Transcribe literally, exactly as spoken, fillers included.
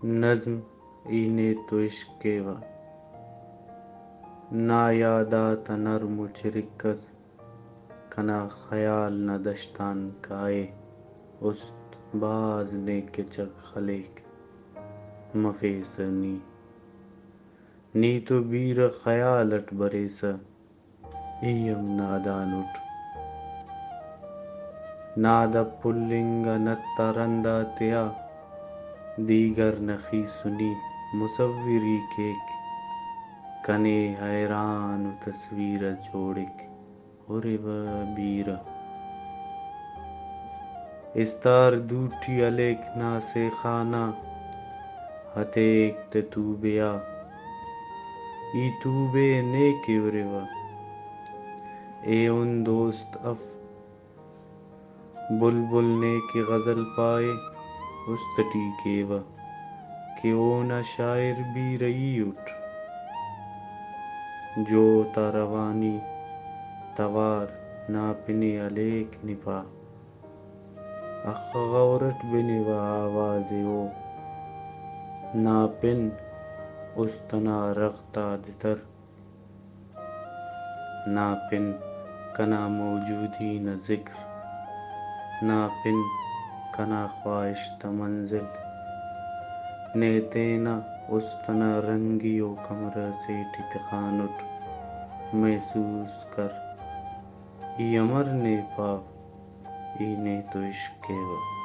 نظم، ای نے تو عشق کیوہ۔ نا یاد آتا نرم و چرک اس کنا خیال نا دشت آن کائے۔ است بھاز نے کچک خلیک مفیسہ نی۔ نی تو بیرہ خیال اٹ بریسہ، ای ہم نادان اٹ۔ ناد آ پھل انگا نت آ رند آتیا دیگر نخیسنی مصوری کیک۔ کنے حیران و تصویر اس جوڑک۔ ہُرِوہ بیرہ۔ استار دوٹی ہلیک نا سیخا نا، ہتیک تہ توبے آ۔ ای توبے نے کہ ہُرِوہ، ایہن دوست اف۔ بلبل نے کہ غزل پائے، است ٹی کیوہ کہ اونا شاعر بیرہ ای اٹ۔ جو تا روانی توار نا پن ءِ ہلیک نی پا۔ اخہ غور اٹ بنوہ آواز ءِ او نا پن است انا رغ تا دتر۔ نا پن کنا موجودی نا ذکر، نا پن کنا خواہش تا منزل۔ نے تینا است انا رنگی و کمرہ سے ٹی تخانٹ۔ محسوس کر، ای امر نے پاو، ای نے تو عشق کیوہ۔